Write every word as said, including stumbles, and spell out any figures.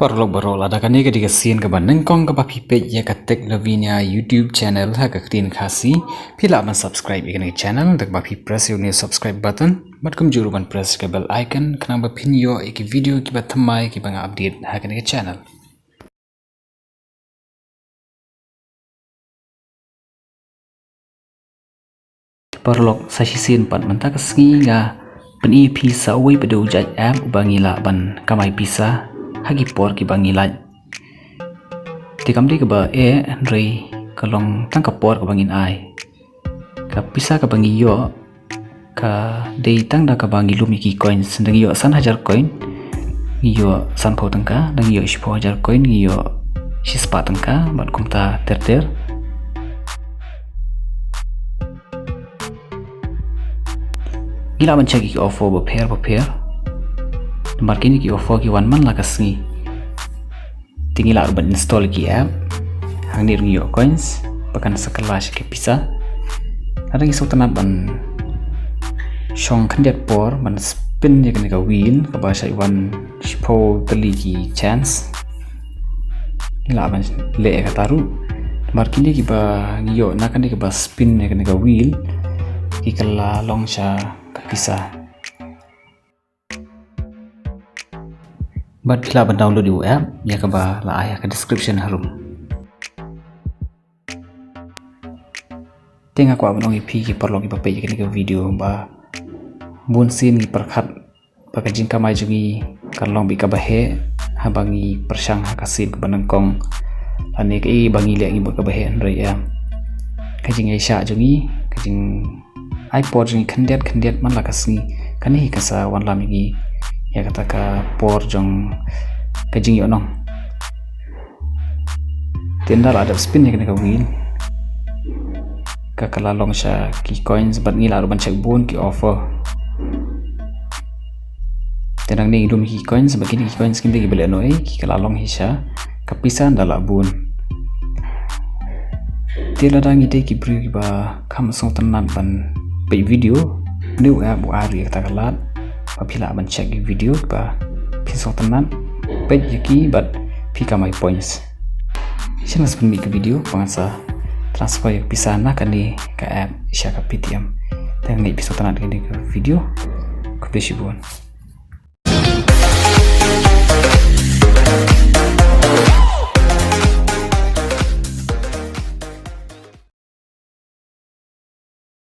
Paralok baroh, lada kane ka dei ka sien kaba nyngkong kaba phi peit ïa ka Tech Lavinia YouTube channel ha ka ktien Khasi, phi lah ban subscribe ïa kane ka channel da kaba phi press ïa une u subscribe button bad kumjuh ruh ban press ka bell icon khnang ba phin ïoh ïa ki video kiba thymmai kiba nga update ha kane ka channel. Paralok, sa shisien pat mynta ka sngi nga pyni ïa phi sa uwei pat u jait app uba ngi lah ban kamai pisa ha ki por kiba ngi lait. Te kam dei kaba eh, hynrei ka long tang ka por kaba ngin ai. Ka pisa kaba ngi ïoh ka dei tang da kaba ngi lum ïa ki coins. Da ngi ïoh san hajar coin, ngi ïoh sanphew tyngka, da ngi ïoh shiphew hajar coin, ngi ïoh shispah tyngka, bad kumta ter ter. Ngi lah ban check ïa ki offer bapher bapher. Namar kine ki offer ki wan man la ka sngi. Te ngi lah ruh ban install ïa ki app. Hangne ruh ngi ïoh coins ba kan sa kylla sha ki pisa. Lada ngi sngewtynnat ban shong khyndiat por ban spin ïa kane ka wheel kaba sa wan shiphew tylli ki chance, ngi lah ban leh ïa kata ruh. Namar kine kiba ngi ïoh na kane kaba spin ïa kane ka wheel ki kylla long sha ka pisa. Bad phi lah ban download ïa u app ïa kaba la ai ha ka description harum. Te nga kwah ban ong ïa phi ki paralok kiba peit ïa kane ka video ba bun sien ngi pyrkhat ba ka jingkamai jong ngi kan long beit kaba heh haba ngi pyrshang ha ka sien kaba nyngkong. Lane kaei ba ngi leh ngi mut kaba heh, hynrei em, ka jingïaishah jong ngi, ka jing ai por jong ngi khyndiat khyndiat man la ka sngi, kane hi ka sa wanlam ïa ngi ïa kata ka por jong ka jingïohnong. Te ynda la dep spin ïa kane ka wheel, ka kylla long sha ki coins bad ngi lah ruh ban check bun ki offer. Te nangne ngi lum ki coins bad kine ki coins kim dei kiba lehnohei, ki kylla long hi sha ka pisa ynda la bun. Te lada ngi dei ki briew kiba kham sngewtynnat ban peit video, une u app u ai ruh ïa kata ka lad ba phi lah ban check ki video ba phi sngewtynnat peit ïa ki bad phi kamai points. Shisien la sa pynmih ka video ba ngan sa transfer ïa ka pisa na kane ka app sha ka Paytm. Te nga ngeit phi sngewtynnat ïa kane ka video. Khublei shibun.